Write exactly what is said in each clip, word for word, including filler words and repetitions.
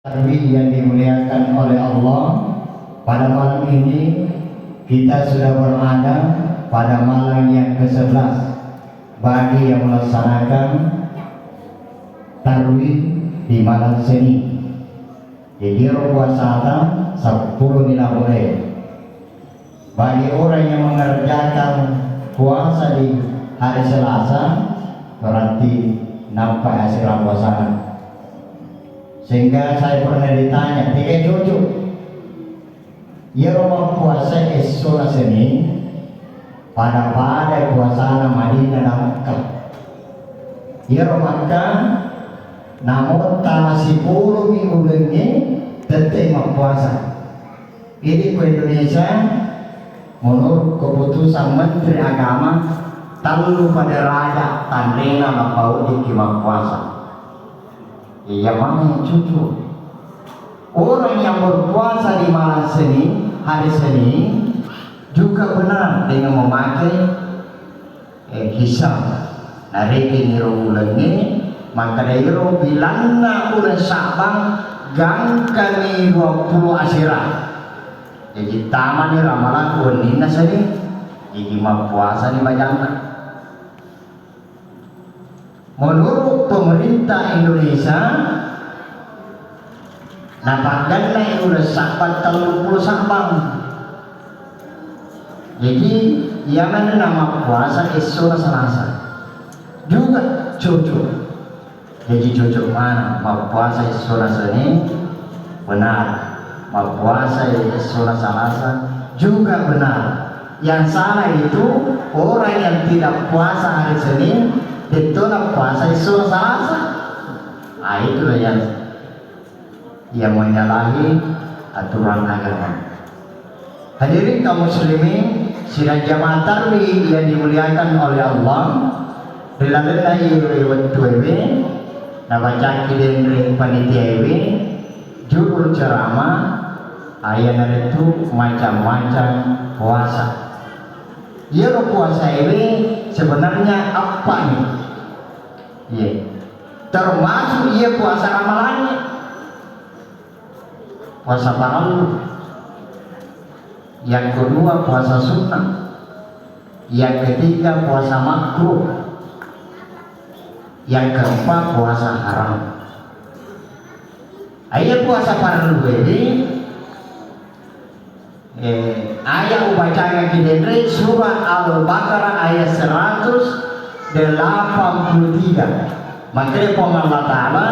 Tarwih yang dimuliakan oleh Allah, pada malam ini kita sudah berada pada malam yang kesebelas bagi yang melaksanakan tarwih di malam Senin. Jadi, ro puasata seppulo ni labole. Bagi orang yang mengerjakan puasa di hari Selasa, berarti nampak hasil puasanya. Sehingga saya pernah ditanya, tiga cucu, iyaro mappuasa essona Senin, pada-pada puasana Madinah dan Makkah. Iyaro Makkah, namo tama sipulumi ulengnge tette mappuasa. Idi ko Indonesia, menurut keputusan Menteri Agama, tellu pada raja tanrena napaudiki mappuasa. Iya mana yang cucu? Orang yang berpuasa di malam Senin, hari Senin, juga benar dengan memakai eh, hisab. Narekeng iro ulengnge, makkeda iro bilanna uleng Sya'ban gangkani dua puluh asera. Jaji tamani ramalang wenninna Senin. Jaji mappuasani bajanna. Menurut pemerintah Indonesia, napaggannai uleng Sya'ban telluppulo Sya'ban. Jadi, iyamani namappuasa essona Selasa. Juga cocok. Jadi, cocok mana? Mappuasa essona Senin, benar. Mappuasa essona Selasa, juga benar. Yang salah itu orang yang tidak puasa hari Senin, de'tona puasa essona Selasa. Ah, itulah yang yang menyalahi aturan agama. Hadirin kaum muslimin, sidang jamaah tarwih yang dimuliakan oleh Allah, ri lalenna iye wettuewe, nabacaki denre panitiaewe, judul ceramah, iyanaritu macam-macam puasa. Iyaro puasaewe sebenarnya appa ni? Iya. Termasuk iya puasa ramalangnge. Puasa farallu. Yang kedua puasa sunnah. Yang ketiga puasa makruh. Yang keempat puasa haram. Iya puasa farallu ini Eh, ayat ubacangaki denre surah Al-Baqarah ayat seratus delapan puluh tiga. Makkeda Puang Allah Ta'ala,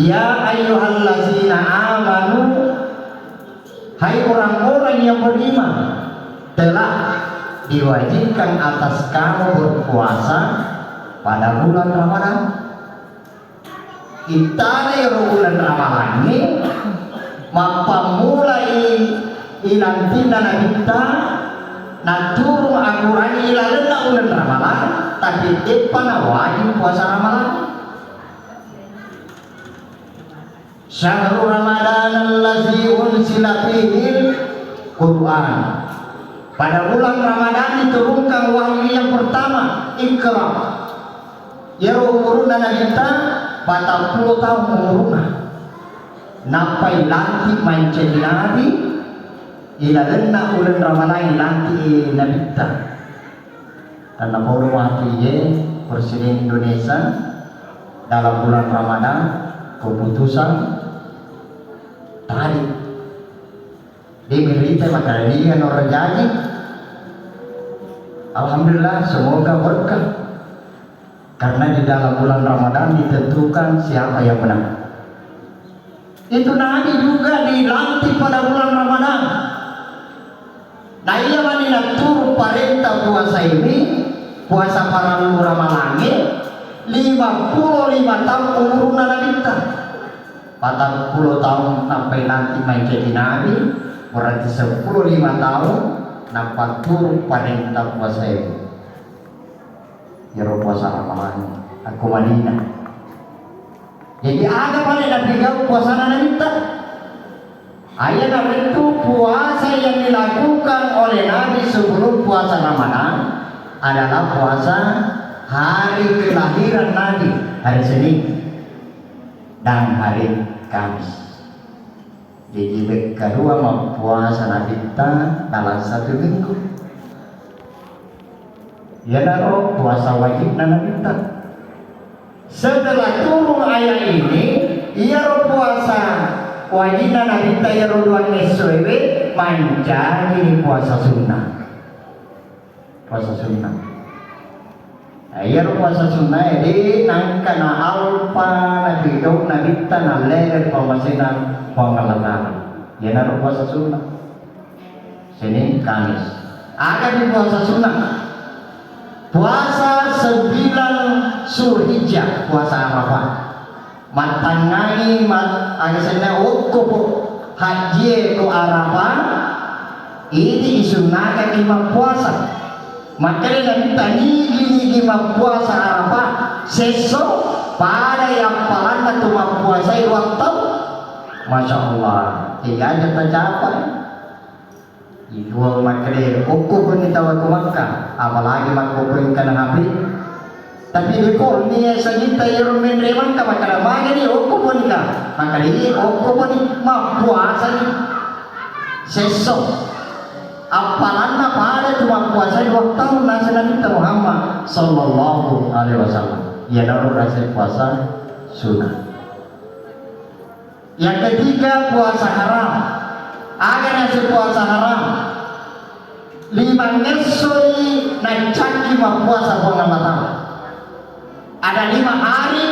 "Ya ayyuhallazina amanu, hai orang-orang yang beriman, telah diwajibkan atas kamu berpuasa pada bulan Ramadan." Ittana ero uleng ramalangnge, mappammulai ilantinna Nabitta, naturung aturangnge ilalenna uleng ramalang, tapi deppa nawajib puasa ramalang. Syahru Ramadan allazi unsila fihil Quran. Pada bulan Ramadan diturunkan wahyu yang pertama, Iqra. Iyaro umurunna Nabitta patappulo taung umurunna. Nappai lantik mancaji nabi, ilalenna uleng Ramalang lantik Nabitta. Karena podo matu iye Presiden Indonesia dalam bulan Ramadan keputusan tadi. Di berita maka dia orang jadi. Alhamdulillah, semoga berkah. Karena di dalam bulan Ramadan ditentukan siapa yang menang. Itu Nabi juga dilantik pada bulan Ramadan. Nah, iya mani naturu parenta puasa ini, puasa parallu ramalangnge, lima puluh lima tahun umurna Nabitta. Patappulo taung nappai lantik mancaji nabi, berarti seppulo lima taung nappa turu parenta puasa ini. Iyaro puasa ramalang akko Madinah. Jadi aga pale napigau puasana Nabitta? Iyanaritu puasa yang dilakukan oleh Nabi sebelum puasa Ramadan adalah puasa hari kelahiran Nabi, hari Senin dan hari Kamis. Jadi, wekka dua mappuasa Nabitta dalam satu minggu. Iyanaro puasa wajibna Nabitta. Setelah turun ayat ini, iyaro puasa wajibna Nabitta iyaro dua essoewe mancaji puasa sunnah. Puasa sunnah. Nah, iyaro puasa sunnah, jadi nangka na alpa napigau Nabitta nallega ri pammasena Puang Allah Ta'ala. Iyanaro puasa sunnah. Senin, Kamis. Aga di puasa sunnah? Puasa sembilan Zulhijjah, puasa Arafah. Mattangngangi ma-, aga senna okkopo hajjie ko Arafah, idi isunnakaki mappuasa. Makkeda Nabitta, nigi-nigi mappuasa Arafah sesso, padai appalanna tu mappuasai ruattau. Masya Allah, tiga aja tercapai. Ituwo makkeda, okko koni tau ko Makkah, apalagi makkokko engkana H P. Tapi de ko ni sajitta iyaro menre Makkah, makkeda magani okko koni ka. Makkeda, iya, okko koni, mappuasani sesso. Appalanna pada tu mappuasai dua tahun nasa Nabitta Muhammad sallallahu alaihi wasallam. Iyanaro rasa puasa sunnah. Yang ketiga, puasa haram. Aga naseng puasa haram? Lima ngessoi naccakki mappuasa Puang Allah Ta'ala. Ada lima hari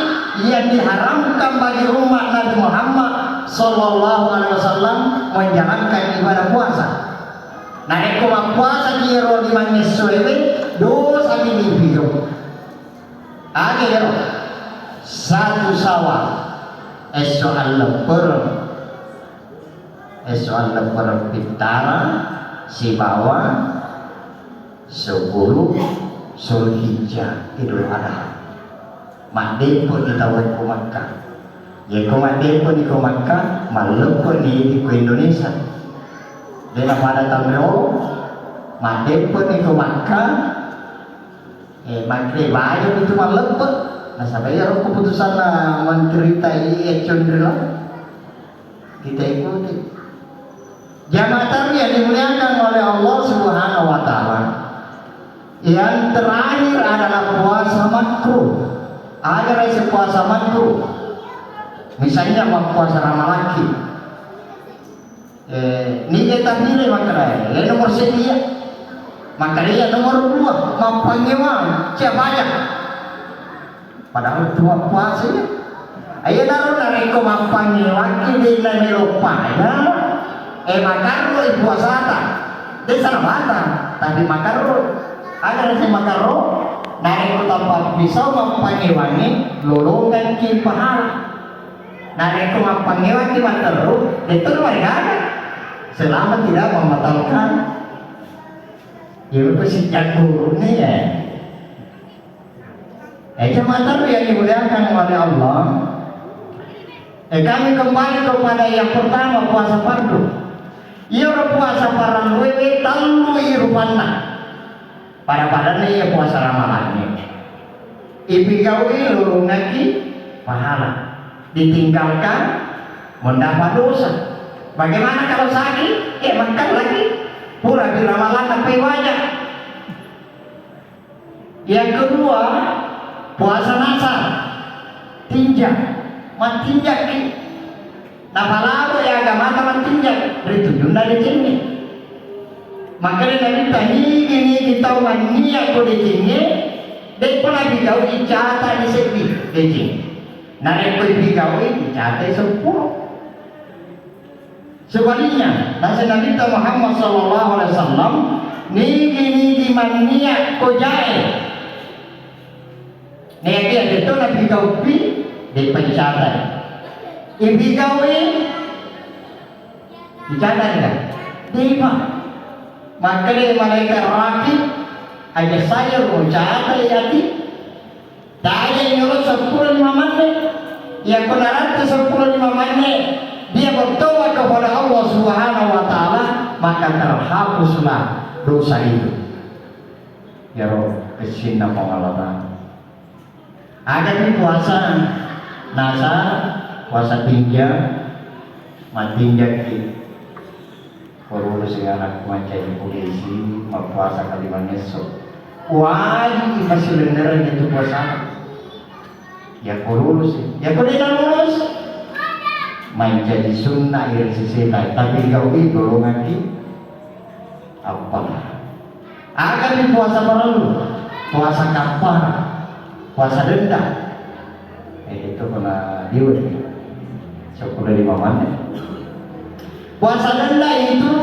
yang diharamkan bagi umat Nabi Muhammad sallallahu alaihi wasallam menjalankan ibadah puasa. Narekko mappuasa kiro lima ngessoi we, dosa bini video. Aga iyaro? Satu Syawal, esso alleppereng, esso alleppereng pittara sibawa seppulo Zulhijjah, Idul Adha. Maddeppe'ni tau ko Makkah. Yekko maddeppe'ni ko Makkah, malleppe'ni idi ko Indonesia. De napada taung riolo, maddeppe'ni ko Makkah, Eh, makkeda baja itu malleppe. Nasaba iyaro keputusanna Menteri T I Econ Rila kita ikuti. Jamaah tarwih yang dimuliakan oleh Allah Subhanahu wa Ta'ala, yang terakhir adalah puasa makruh. Ada rasa puasa makruh. Misalnya, mau puasa Ramalaki. Eh, niga tahire makkeda, eh, nomor sedia. Makkeda iya nomor dua, mappangewang, cia pajak. Padahal tua puasa ya. Ayo naro narekko mappangewangki de namelo pajak, eh, makarro i puasata. De salah mata, tapi makarro. Ada rasa makarro, narekko tappa pisau mappangewangi, lolongangki pahala. Narekko mappangewangki matteru, de terru maregana. Selama tidak membatalkan. Ya, itu sejak gurune ya. Eh, jamaah yang dimuliakan oleh Allah. Eh, kami kembali kepada yang pertama, puasa fardu. Iya, puasa fardu wewe tallu irupanna. Pada-padanna iya puasa ramalangnge. Ipigaui lolongekki pahala. Ditinggalkan mendapat dosa. Bagaimana kalau sakit? Eh, makan lagi. Pura di ramalan apa wajah. Yang kedua, puasa nasar. Tinja. Mattinjakki. Napalabo ya agamata mattinja, ri tujunna decengnge. Makanya Nabitta, nigi-nigi tau mannia ko decengnge, de'pa napigau icata di seddi deceng. Narekko ipigaui, icatai seppulo. Sebaliknya, nase Nabitta Muhammad sallallahu alaihi wasallam, nigi-nigi mannia ko jae, Naiyakiya de'to napigaupi, de'pa icatai. Ipigaui, icatai ga? De'pa. Makkeda malaikat Raqib, aja saya ro catai ati. Taja ingaro seppulo lima menit. Yakko naratte seppulo lima menit, dia bertobat kepada Allah Subhanahu wa Ta'ala, maka terhapuslah dosa itu. Iyaro kessinna Puang Allah Ta'ala. Agapi puasa nasa, puasa tinja, Matinjakki, ko lulusi anakku mancaji polisi, mappuasa kalimang esso. Wajib ipasilennereng itu puasa. Yakko lulusi, yakko de' nalulusi, mancaji sunna iri sisita, tapi gau itu longaki apa? Aga ni puasa parellu, puasa kaffara, puasa denda. Eh, itu pernah diuji. Sepuluh lima menit. Puasa denda itu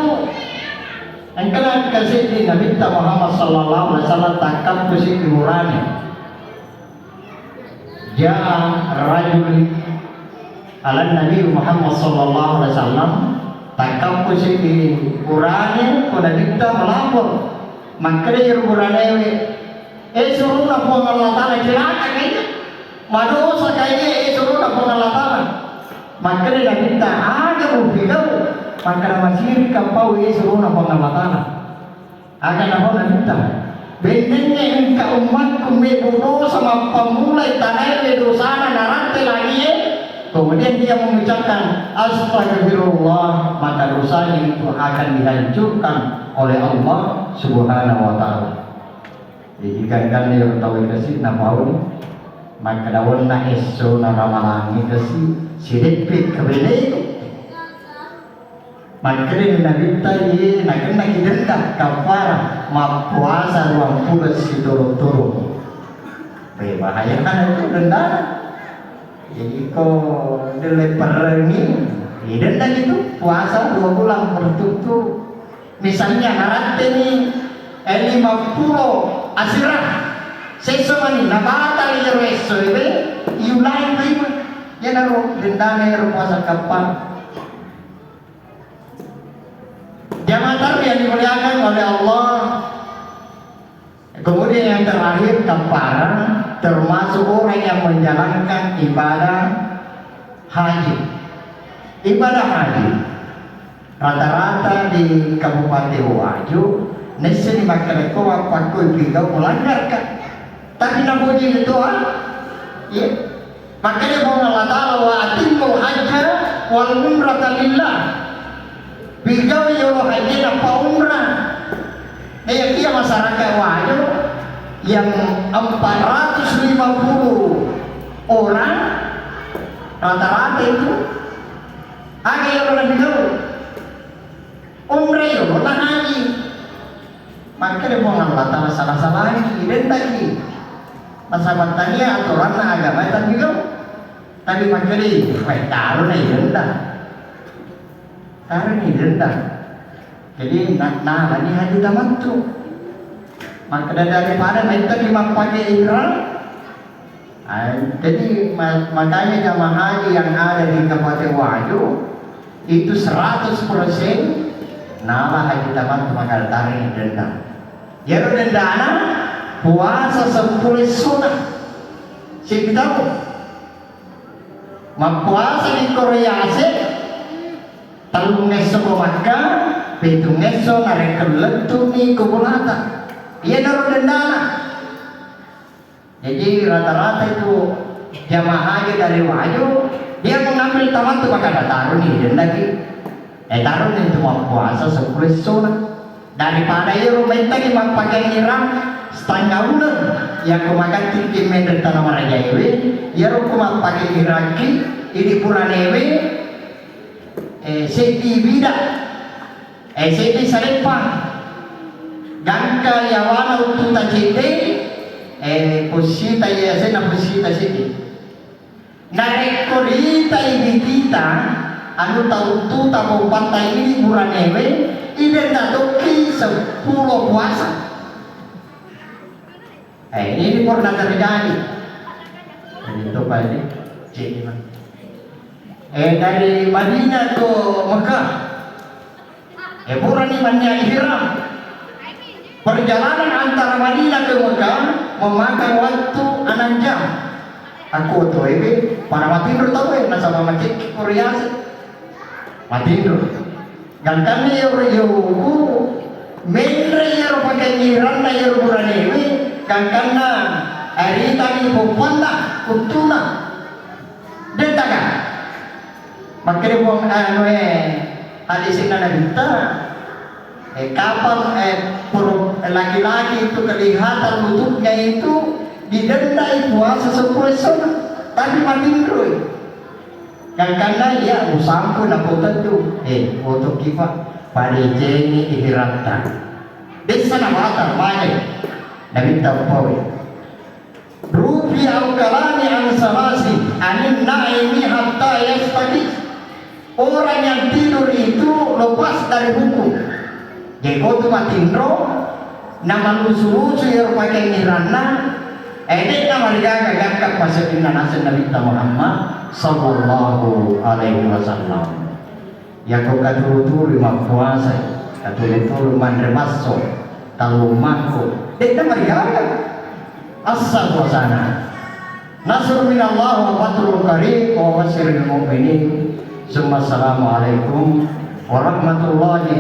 engkana kasih di Nabi Muhammad sallallahu alaihi wasallam takkan pusing di urane. Ja'a rajul ala Nabi Muhammad sallallahu alaihi wasallam, takkappusi di urane ko Nabitta melapor. Makkeda iyaro uranewe, "Eh, suruna Puang Allah Ta'ala, cilaka kayya, madosa kayya, eh, suruna Puang Allah Ta'ala." Makkeda Nabitta, "Aga mupigau?" Makkeda, "Masirika pau, eh, suruna Puang Allah Ta'ala." Aga nahona Nabitta, "Bennengnge engka ummatku mebbu dosa mappammulai tanaewe dosana naratte langie." Kemudian dia mengucapkan, "Astagfirullah," maka dosanya itu akan dihancurkan oleh Allah Subhanahu wa Ta'ala. Jadi, gangkanna iyaro tau kasi napauni, makkeda, "Onna esso na ramalangi kasi, sideppe kebelei." Makkedani Nabitta, "Iye, nakennaki denda kaffara mappuasa ruampulo sitoro-toro." Beh, bahayana itu dendana. Jadi, ko delle perrengi, ya denda gitu, puasa dua bulan berturut-turut. Misalnya, naratteni, eh, lima puluh asirah, sesso mani, nabatal iyaro esso, ebe, iulangi lima. Iyanaro dendana iyaro puasa kaffara. Jamaah tarwih yang dimuliakan oleh Allah. Kemudian yang terakhir, kaffara termasuk orang yang menjalankan ibadah haji. Ibadah haji rata-rata di Kabupaten Wajo, nesseni makkalekko mappakko ipigau melanggar, Kak. Tapi napuji itu, ah? Iya. Makanya Puang Allah Ta'ala, "Wa atimmul hajja wal umrata lillah." Pigau yolo haji nappa umrah. Nah, yang dia masyarakat Wajo yang empat ratus lima puluh orang rata-rata itu, aga yolo napigau? Umrah yolo na haji. Makkeda Puang Allah Ta'ala, "Salah-salahki, dendaki." Nasaba tania aturanna agama tapi lo. Tapi makkeda, "Weh, taroni denda. Taroni denda." Jadi, na-, nalani haji tamattu. Makkeda, daripada mettaki mappake ihram, Ah, jadi ma-, makanya jamaah haji yang ada di Kabupaten Wajo itu seratus persen nala haji tamat maka taroni denda. Iyaro dendana puasa seppulo essona. Sidditau mappuasa di Korea ase, tellung esso ko Makkah, pitung esso narekko lettu'ni ko bolata. Iyanaro dendana. Jadi rata-rata itu jamaah haji dari Wajo, dia mengambil tamattu, maka taroni dendaki. Eh, taroni itu mappuasa seppulo essona. Daripada iyaro mettaki mappake ihram setengah uleng, yakko magattikki menre tana marajaewe, iyaro ko mappake ihramki idi puranewe, eh, seddi bida. Eh, seddi saleppa. Gangka yawana uttuta cedde, eh, pussita iya asenna pussita seddi. Narekko ritai bitita, anu tau uttuta pompatta ini buranewe, idenda tokki seppulo puasa. Eh, ini pernah terjadi. Ini tuh Pak ini, cek ini, Bang. Eh, dari Madinah ke Mekah. Eh, purani mannia ihram. Perjalanan antara Madinah ke Mekah memakan waktu enam jam. Aku tuh ini para matinro tau, eh, nasaba macet kuriase. Matinro. Gangkanna iyaro, iyaro ku menre iyaro pakaian ihramna iyaro buranewe, gangkanna aritani poppanna uttuna. De'taga. Makkedai Puang, anu, eh, hadisinna Nabitta, eh, kapan, eh, per-, laki-laki itu kelihatan wuduknya itu didendai puasa seppulo essona, tapi matinroi. Gangkanna iya musampu napoteddu, eh, foto kifa, padecengi ihiratta. Dessa nabatal, mane. Nabitta uppawe. Rufi au kalami an salasi, anin naimi hatta yastaqi. Orang yang tidur itu lepas dari hukum. Jadi, ko tu matinro, na malusu-lusu iyaro pakeang ihramna, eh, de'na marigaga gangka paseddinna naseng Nabitta Muhammad sallallahu alaihi wasallam. Yako katuru-turu mappuasai, katuru-turu manre basso, tallung mangko, de'na marigaga. Assa puasana. Nasrun minallah wa fathun qarib wa basyiril mu'minin. Summa assalamualaikum warahmatullahi